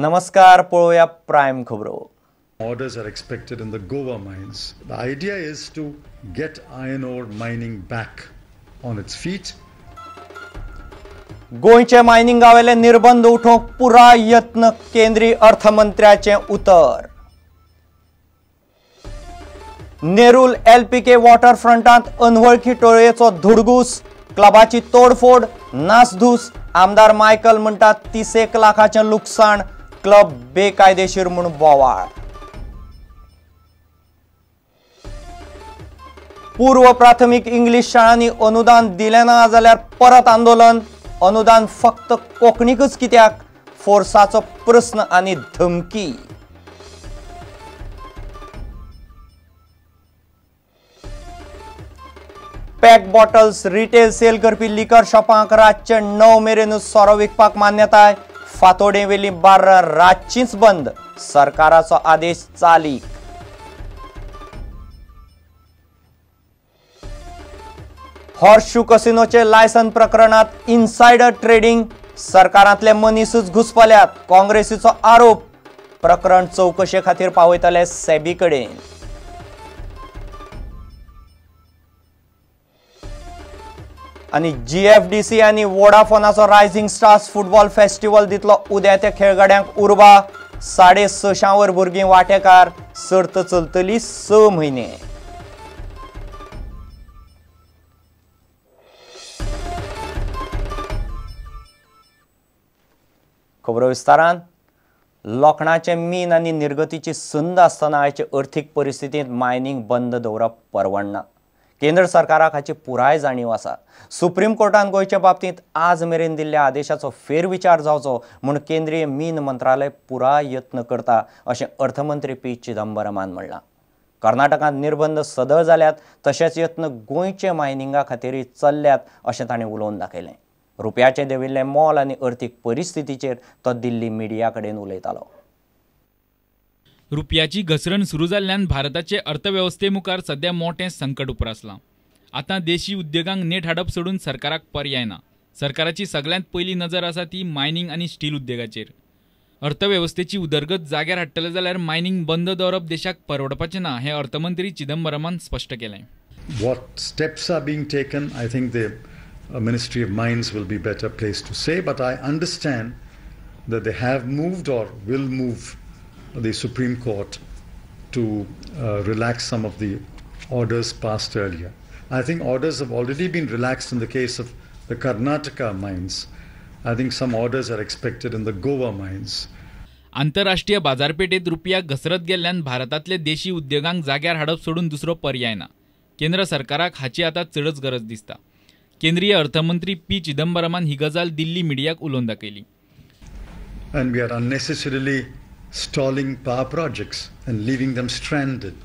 नमस्कार, पळोवया प्रायम खबरो. Orders are expected in the Goa mines. The idea is to get iron ore mining back on its feet. गोंयचे मायनिंगावेले निर्बंध उठोवंक पुराय यत्न, केंद्रीय अर्थमंत्र्याचें उतर. नेरूल एलपीके वॉटरफ्रंटांत अनवळखी टोळयेचो धुडगूस, क्लबाची तोडफोड, नासधूस. आमदार मायकल म्हणटात 30 लाखाचें लुकसाण, क्लब बेकायदेशीर म्हूण बोवाळ. पूर्व प्राथमीक इंग्लीश शाळांनी अनुदान दिलें ना जाल्यार परत आंदोलन. अनुदान फक्त कोंकणीकच कित्याक, फोर्साचो प्रस्न आनी धमकी. पॅक बॉटल्स रिटेल सेल करपी लिकर शॉपांक रातचे 9 मेरेनूच सोरो विकपाक मान्यताय. फातोडेवेली बार्रां रातचींच बंद, सरकाराचो आदेश चालीक. हॉर्सशू कसिनोचे लायसन प्रकरणात इनसायडर ट्रेडिंग, सरकारांतले मनीसूच घुसपल्यात, काँग्रेसीचो आरोप. प्रकरण चवकशे खातीर पावयतले सेबी कडेन. आनी जीएफडीसी आनी वोडाफोनाचो रायझिंग स्टार्स फुटबॉल फेस्टिवल दितलो उद्या त्या खेळगड्यांक उर्बा. 650 वर भुरगीं वांटेकार, सर्त चलतली 6 म्हयने. खबरो विस्तारान. लोखणाचें मीन आनी निर्गतीची संद आसतना आयचे अर्थीक परिस्थितींत मायनिंग बंद दवरप परवडना. केंद्र सरकाराक हाची पुराय जाणीव आसा. सुप्रीम कोर्टान गोंयचे बाबतींत आज मेरेन दिल्ल्या आदेशाचो फेरविचार जावचो म्हूण केंद्रीय मीन मंत्रालय पुराय यत्न करता अशें अर्थमंत्री पी चिदंबरमान म्हणलां. कर्नाटकांत निर्बंध सदळ जाल्यात तशेंच यत्न गोंयचे मायनिंगा खातीरय चल्ल्यात अशें ताणें उलोवन दाखयलें. रुपयाचें देंविल्लें मोल आनी अर्थीक परिस्थितीचेर तो दिल्ली मिडिया कडेन उलयतालो. रुपयाची घसरण सुरू जाल्ल्यान भारताचे अर्थवेवस्थे मुखार सध्या मोठें संकट उप्रासलां. आतां देशी उद्देगांक नेट हाडप सोडून सरकाराक पर्याय ना. सरकाराची सगळ्यांत पयली नजर आसा ती मायनिंग आनी स्टील उद्देगाचेर. अर्थवेवस्थेची उदरगत जाग्यार हाडटले जाल्यार मायनिंग बंद दवरप देशाक परवडपाचें ना हें अर्थमंत्री चिदंबरमान स्पश्ट केलें. What steps are being taken, I think the Ministry of Mines will be better placed to say, but I understand that they have moved or will move the Supreme Court to relax some of the orders passed earlier. I think orders have already been relaxed in the case of the Karnataka mines. I think some orders are expected in the Goa mines. आंतरराष्ट्रीय बाजारपेठेत रुपया घसरत गेल्ल्यान भारतांतले देशी उद्देगांक जाग्यार हाडप सोडून दुसरो पर्याय ना. केंद्र सरकाराक हाची आतां चडच गरज दिसता. केंद्रीय अर्थमंत्री पी चिदंबरमान ही गजाल दिल्ली मिडियाक उलोवन दाखयली. And we are unnecessarily stalling power projects and leaving them stranded.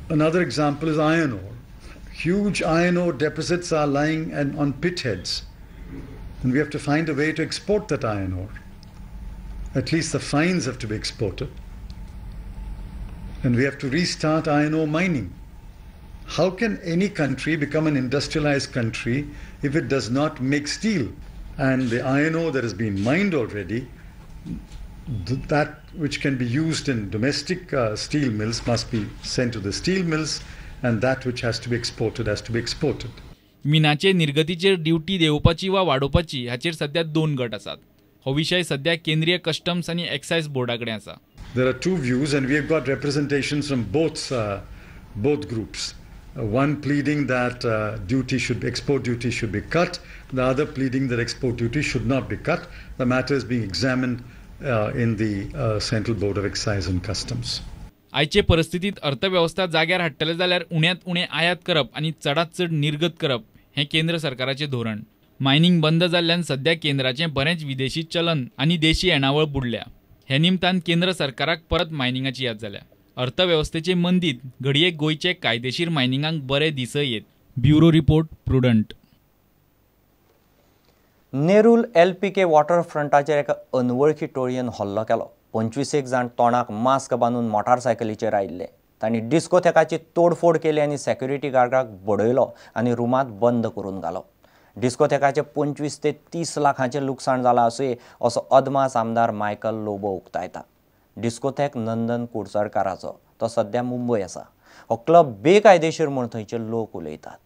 Another example is iron ore. Huge iron ore deposits are lying and on pit heads, and we have to find a way to export that iron ore. At least the fines have to be exported, and we have to restart iron ore mining. How can any country become an industrialized country if it does not make steel? And the iron ore that has been mined already, that which can be used in domestic steel mills must be sent to the steel mills, and that which has to be exported has to be exported. मिनाचे निर्गतीचेर duty देंवोवपाची वा वाडोवपाची हाचेर सध्या 2 गट आसात. हो विशय सध्या केंद्रीय कस्टम्स आनी एक्सायज बोर्डा कडेन आसा. There are two views, and we have got representations from both groups. One pleading that export duty should be cut, the other pleading that export duty should not be cut. The matter is being examined in the Central Board of Excise and Customs. आयचे परिस्थितीत अर्थवेवस्था जाग्यार हाडटले जाल्यार उण्यांत उणें आयात करप आनी चडांत चड निर्गत करप हें केंद्र सरकाराचें धोरण. मायनिंग बंद जाल्ल्यान सध्या केंद्राचें बरेंच विदेशी चलन आनी देशी येणावळ बुडल्या. हे निमतान केंद्र सरकाराक परत मायनिंगाची याद जाल्या. अर्थवेवस्थेचे मंदीत घडये गोंयचे कायदेशीर मायनिंगांक बरे दिसय येत. Bureau report, Prudent. Nerul LPK वॉटरफ्रंटाचेर एका अनवळखी टोळयेन हल्लो केलो. 25 जाण तोंडाक मास्क बांदून मोटारसायकलीचेर आयिल्ले. तांणी डिस्कोथेकाची तोडफोड केली आनी सेक्युरिटी गार्डाक बडयलो आनी रुमांत बंद करून घालो. डिस्कोथेकाचें 25 ते 30 लाखांचें लुकसाण जालां आसुये असो अदमास आमदार मायकल लोबो उक्तायता. डिस्कोथेक नंदन कुडचडकाराचो, तो सद्या मुंबय आसा. हो क्लब बेकायदेशीर म्हूण थंयचे लोक उलयतात.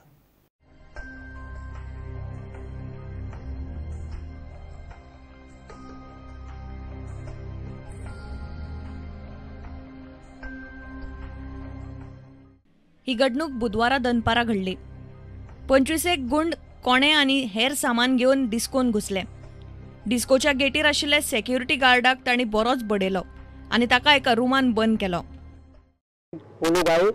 ही घडणूक बुधवारा दनपारा घडली. 25 गुंड कोणे आनी हेर सामान घेवन डिस्कोन घुसले. डिस्कोच्या गेटीर आशिल्ल्या सेक्युरिटी गार्डाक तांणी बरोच बडयलो आनी ताका एका रुमान बंद केलो. वो लोग आए,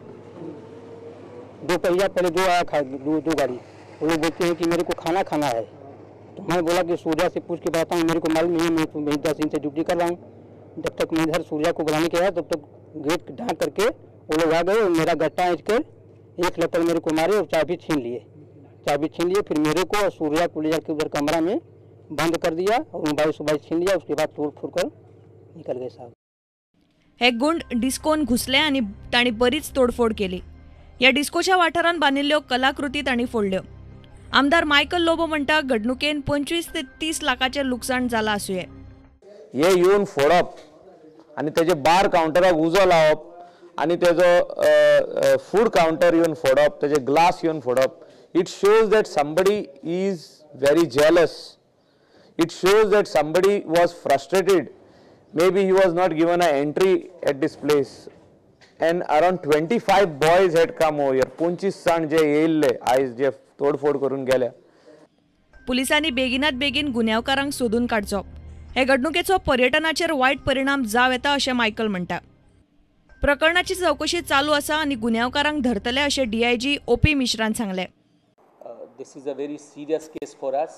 दो पहिया पहले दो आया खा, दो गाड़ी. वो लोग बोलते हैं कि मेरे को खाना खाना है, तो मैं बोला कि सूर्या से पूछ के बताता हूँ, मेरे को मालूम नहीं है, मैं 10 दिन से ड्यूटी कर रहा हूँ. जब तक मैं इधर सूर्या को बुलाने के आया तब तक गेट ढाँक करके वो लोग आ गए और मेरा गट्टा ऐंच कर एक लपड़ मेरे को मारे और चाबी छीन लिए. चाबी छीन लिए, फिर मेरे को और सूर्या को ले जाकर उधर कमरा में बंद कर दिया और मोबाइल सुबाइल छीन लिया. उसके बाद तोड़ फोड़ कर निकल गए साहब. हे गुंड डिस्कोन घुसले आनी तांणी बरीच तोडफोड केली. ह्या डिस्कोच्या वाठारांत बांदिल्ल्यो कलाकृती तांणी फोडल्यो. आमदार मायकल लोबो म्हणटा घडणुकेन 25 ते 30 लाखाचें लुकसाण जालां आसुये. हे येवन फोडप आनी तेजे बार कावंटराक उजो लावप आनी तेजो फूड कावंटर येवन फोडप, तेजे ग्लास येवन फोडप, it shows that somebody is very jealous. It shows that somebody was frustrated. Maybe he was not given a entry at this place. And around 25 boys had come over here. 25 जाण जे येयल्ले आयज जे तोडफोड करून गेल्या. पुलिसांनी बेगिनात बेगीन गुन्यांवकारांक सोदून काडचो. हे घडणुकेचो पर्यटनाचेर वायट परिणाम जावं येता अशें मायकल म्हणटा. प्रकरणाची चौकशी चालू आसा आनी गुन्यांवकारांक धरतले अशें डीआयजी ओपी मिश्रान सांगलें. This is a very serious case for us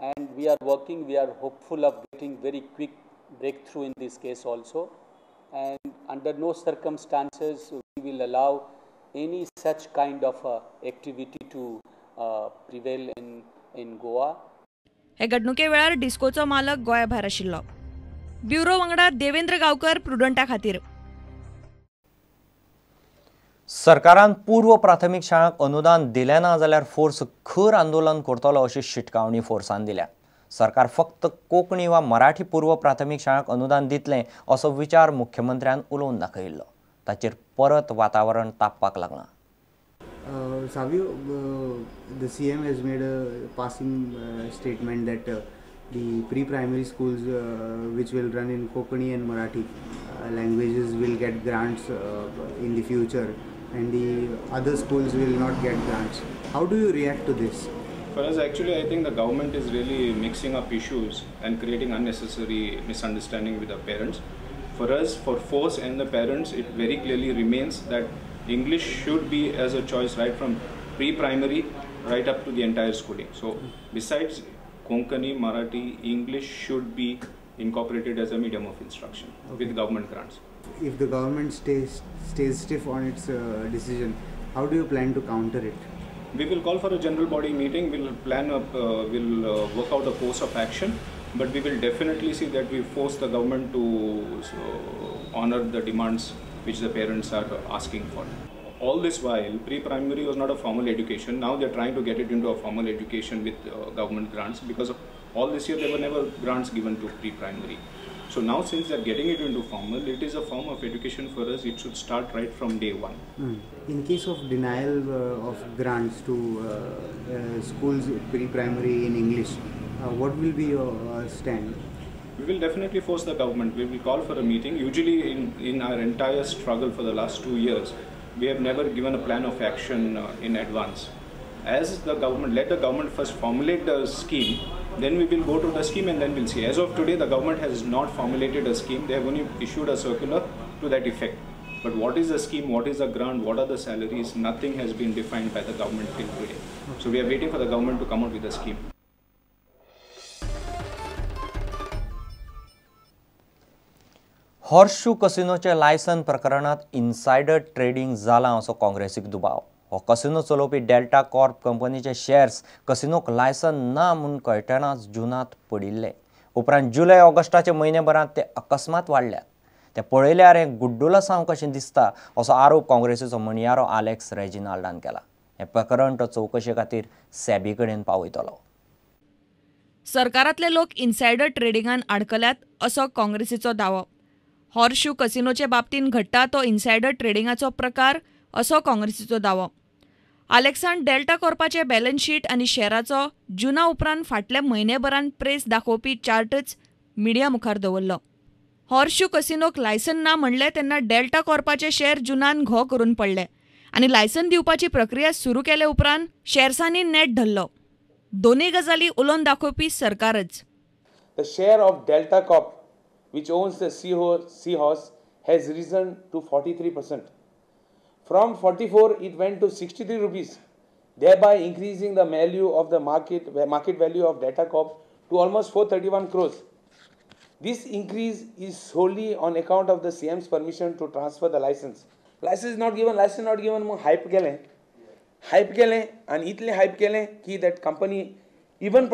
and we are working, we are hopeful of getting very quick breakthrough in this case also, and under no circumstances we will allow any such kind of activity to prevail in Goa. हे घडणुके वेळार डिस्कोचो मालक गोंया भायर आशिल्लो. Bureau वांगडा देवेंद्र गांवकर, प्रुडंटा खातीर. सरकारान पूर्व प्राथमीक शाळांक अनुदान दिलें ना जाल्यार फोर्स खर आंदोलन करतलो अशी शिटकावणी फोर्सान दिल्या. सरकार फक्त कोंकणी वा मराठी पूर्व प्राथमीक शाळांक अनुदान दितलें असो विचार मुख्यमंत्र्यान उलोवन दाखयिल्लो. ताचेर परत वातावरण तापपाक लागलां. Savio, the CM has made a passing statement that the pre-primary schools which will run in Konkani and Marathi languages will get grants in the future, and the other schools will not get grants. How do you react to this? For us, actually, I think the government is really mixing up issues and creating unnecessary misunderstanding with the parents. For us, for FORCE and the parents, it very clearly remains that English should be as a choice right from pre-primary right up to the entire schooling. So besides Konkani, Marathi, English should be incorporated as a medium of instruction with government grants. If the government stays stiff on its decision, how do you plan to counter it? We will call for a general body meeting. We'll plan up, we'll work out a course of action, but we will definitely see that we force the government to honor the demands which the parents are asking for. All this while, pre-primary was not a formal education. Now they're trying to get it into a formal education with government grants, because all this year there were never grants given to pre-primary. So now since they're getting it into formal, it is a form of education for us. It should start right from day one. In case of denial of grants to schools pre-primary in English, what will be your stand? We will definitely force the government. We will call for a meeting. Usually in our entire struggle for the last 2 years, we have never given a plan of action in advance. As the government, let the government first formulate the scheme, then we will go to the scheme and then we'll see. As of today, the government has not formulated a scheme. They have only issued a circular to that effect. But what is the scheme, what is the grant, what are the salaries, nothing has been defined by the government till today. So we are waiting for the government to come out with a scheme. Horseshoe कसिनोचे licence प्रकरणात insider trading जालां असो काँग्रेसीक दुबाव. हो casino चलोवपी delta Corp कंपनीचे shares कसिनोक license ना म्हूण कळटनाच जुनांत पडिल्ले. उपरांत जुलय ऑगस्टाचे म्हयनेभरांत ते अकस्मात वाडल्यात. ते पळयल्यार हें गुड्डुलसांव कशें दिसता असो आरोप काँग्रेसीचो म्हणयारो आलेक्स रेजिनाल्डान केला. हें प्रकरण तो चवकशे खातीर सेबी कडेन पावयतलो. सरकारांतले लोक इनसायडर ट्रेडिंगान आडकल्यात असो काँग्रेसीचो दावो. हॉर्सशू कसिनोचे बाबतींत घडटा तो इनसायडर ट्रेडिंगाचो प्रकार असो काँग्रेसीचो दावो. आलेक्सान डेल्टा कॉर्पाचे बॅलन्स शीट आनी शेराचो जुना उपरांत फाटल्या म्हयनेभरान प्रेस दाखोवपी चार्टच मिडिया मुखार दवरलो. हॉर्सशू कसिनोक लायसन ना म्हणलें तेन्ना डेल्टा कॉर्पाचे शेर जुनान घो करून पडले आनी लायसन दिवपाची प्रक्रिया सुरू केले उपरांत शेर्सांनी नेट धरलो. दोनूय गजाली उलोवन दाखोवपी सरकारच. The share of Delta Corp, which owns the Seahorse, has risen to 43%. From 44, it went to 63 rupees, thereby increasing the value of the market value of Delta Corp to almost 431 crores. This increase is solely on account of the CM's permission to transfer the license. License not given, license not given, hype केलें, hype केलें आनी इतलें hype केलें की that company even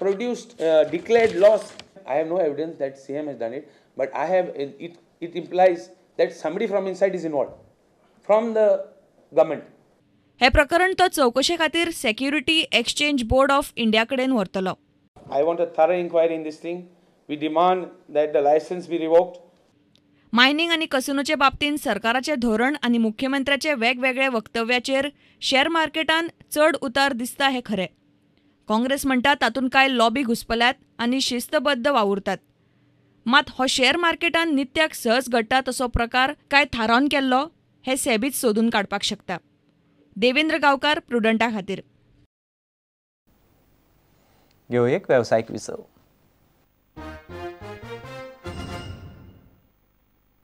produced declared loss. I have no evidence that CM has done it, but I have it implies that somebody from inside is involved, from the government. हे प्रकरण तो चवकशे खातीर security exchange board of India कडेन व्हरतलो. I want a thorough inquiry in this thing. We demand that the license be revoked. Mining आनी कसिनोचे बाबतींत सरकाराचें धोरण आनी मुख्यमंत्र्याचे वेगवेगळे वक्तव्याचेर शेअर मार्केटान चड उतार दिसता हें खरें. काँग्रेस म्हणटा तातूंत कांय लॉबी घुसपल्यात आनी शिस्तबद्ध वावुरतात. मात हो शेअर मार्केटान नित्याक सहज घडटा तसो प्रकार काय थारावन केल्लो हें सेबीच सोदून काडपाक शकता. देवेंद्र गांवकार, प्रुडंटा खातीर. घेवं एक वेवसायीक विसव.